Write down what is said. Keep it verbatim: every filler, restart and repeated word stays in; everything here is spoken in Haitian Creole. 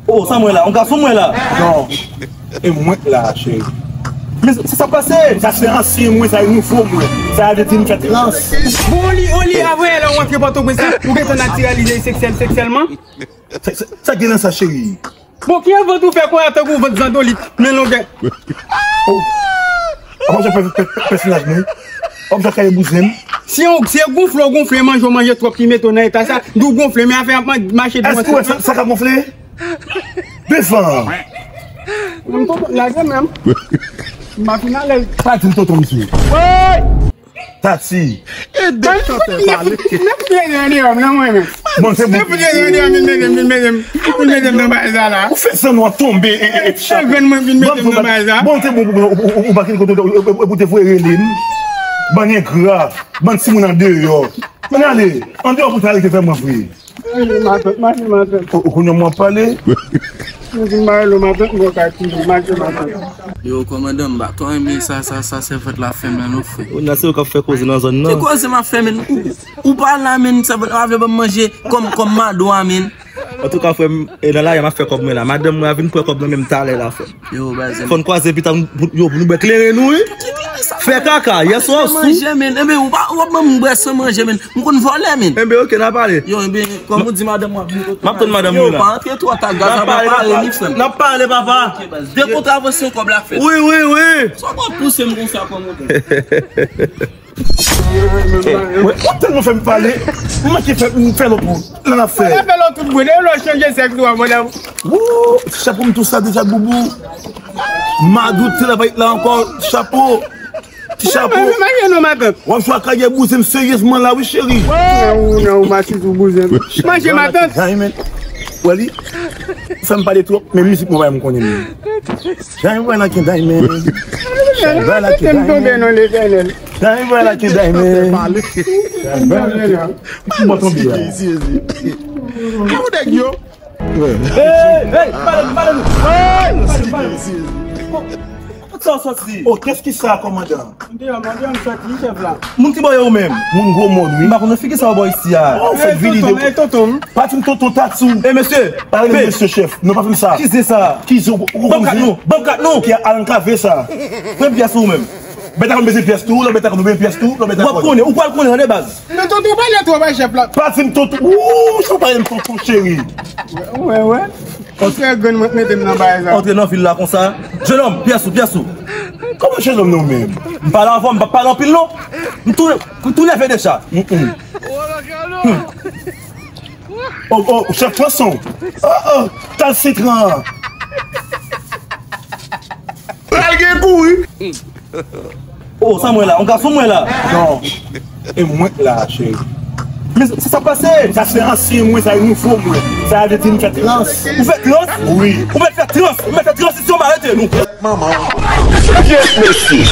Oh, sa mwen la, yon gason mwen la. Non. E mwen k la, cheri. Men sa, sa pase? Sa se ansyen mwen, sa e nouvo mwen. Sa vle di m fè trans. Bon, oli, oli, avè lè w antre Pòtoprens la, ou gentan natiralize seksyèl, seksyèlman? Sa, sa, sa gen nan sa, cheri? Bon, ki vant ou fè konsa tankou vant zandolit, men longè? Oh. Apa w pè-, pè-, pèsonaj mwen? Apa w kaye bouzen m? Si w, si w gonfle, w gonfle, manje, w manje twòp ki mete w nan eta sa, di w gonfle, men afè ap man-, mache di w. Èske w wè sa, sa ka gonfle? Devan. Mwen tonton lage menm. M pa fin alèz. Pa di m tonton misye. Tati. E de chantè pale. Nèg vin deyò m nan mwen menm. Bon, se bon. Nèg vin deyò m, vin mete m, vin mete m, vin mete m nan bagay sa la. Ou fè san nou ap tonbe e, e, e ti chapo. Grann mwen vin mete m nan bagay sa. Bon, se bon pou ou, ou, ou, ou pa gen kote ou, ou, ou, ou te voye rele m. Bann engra, bann timoun andeyò. Men ale, andeyò pou ta rete fè mwen vre. Matant, matant, matant. Ou, ou konnen mwen ap pale? Mwen vin mare lo matant, mwen ka kite, matant, matant. Yo, kòmandan, m pa twò renmen sa, sa, sa sèvant la fè m la non, frè. Ou nan se yo k ap fè koze nan zòn nan. Ki koze m ap fè, men? Ou, ou pa la, men, sèvant la pa vle ban m manje kòm, kòm madan, men. Antouka, frè m, e nan lari a m ap fè kòb mwen la. Madanm mwen a vin pran kòb nan men m talè la, frè m. Yo, baz. Fò n kwaze pita, pou, yo, pou nou bwè kleren nou, wi. Fè kaka, yèswa w sou. Manje, men. Enben, ou pa, ou ap ban m bwè san manje, men. M konn vòlè, men. Enben, oke, n a pale. Yo, enben, kòm ou di madanm w ap vin. M ap tann madanm mwen la. Yo, pa antre twò ta, gaz la pa pare, ni frè m. N ap pale, papa. De kontravansyon kòb la fèt. Wi, wi, wi. Sa w ap pouse m konsa kòm ou. Ou tèlman fè m pale, m manke fè, m fè lòt moun. Lan ap fè. Lan ap fè lòt tout bwen. E lè w chanje sèks ou a, madanm. Wou, chapo m tou sa deja, boubou. Madout travay la ankò, chapo. Ti chapo. Manje non, matant. W ap jwe ak karyè bouzen m seryezman la, wi, cheri. Nan ou, nan ou, mati sou bouzen m. Manje, matant. Diamond. Wè li? Fè m pale twòp, men mizik mwen pa m konnen. Diamond like a diamond. Shine bright like a diamond. Shine bright like a diamond. Bon, tonbe a. Hey, hey, pale, pale nou. Hey, pale, pale. Kote sa w soti? Oh, qu'est-ce qui ça, kòmandan? M deyò, m deyò, m soti, chèf la. Moun ki bò yo ou menm? Moun gwo mòn, wi. M pa konn figi sa w bò isi a. Oh, fè vini de tonton, tonton. Pati m tonton Tatsou. Eh, mesye. Pa rele mesye chèf. Non, pa fè m sa. Ki se sa? Ki se ou, ou konn kat nou. Ban m kat nou. Ki Alan Kave sa? Pran pyès ou menm. Bèt a kòn bezwen pyès tou, lò bèt a kòn bezwen pyès tou, lò bèt a kòn. W ap konnen, ou pral konnen, tande baz. Men tonton, ou pale twòp a chèf la. Pati m tonton. Wou, sa w pale m tonton cheri. Wè, wè. Antre grenn mwen k mete m nan bagay sa. Antre nan vil la konsa. Jenòm, pyès ou, pyès ou. Kòman jenòm nan ou menm? M pale avè w, m pa pale anpil non. M tou, m tou nève deja. Mm, mm. Hmm. Oh, oh, chèf chanson. Oh, oh, kalsitran. Pral gen kouri. Oh, sa mwen la, yon gason mwen la. Non. E mwen k la, cheri. Men sa, sa pase? Sa se ansyen mwen, sa e nouvo mwen. Sa vle di m fè trans. Ou fè trans? Wi. Ou mèt fè trans, ou mèt fè transisyon, m arete nou. Manman. Yes, mesye.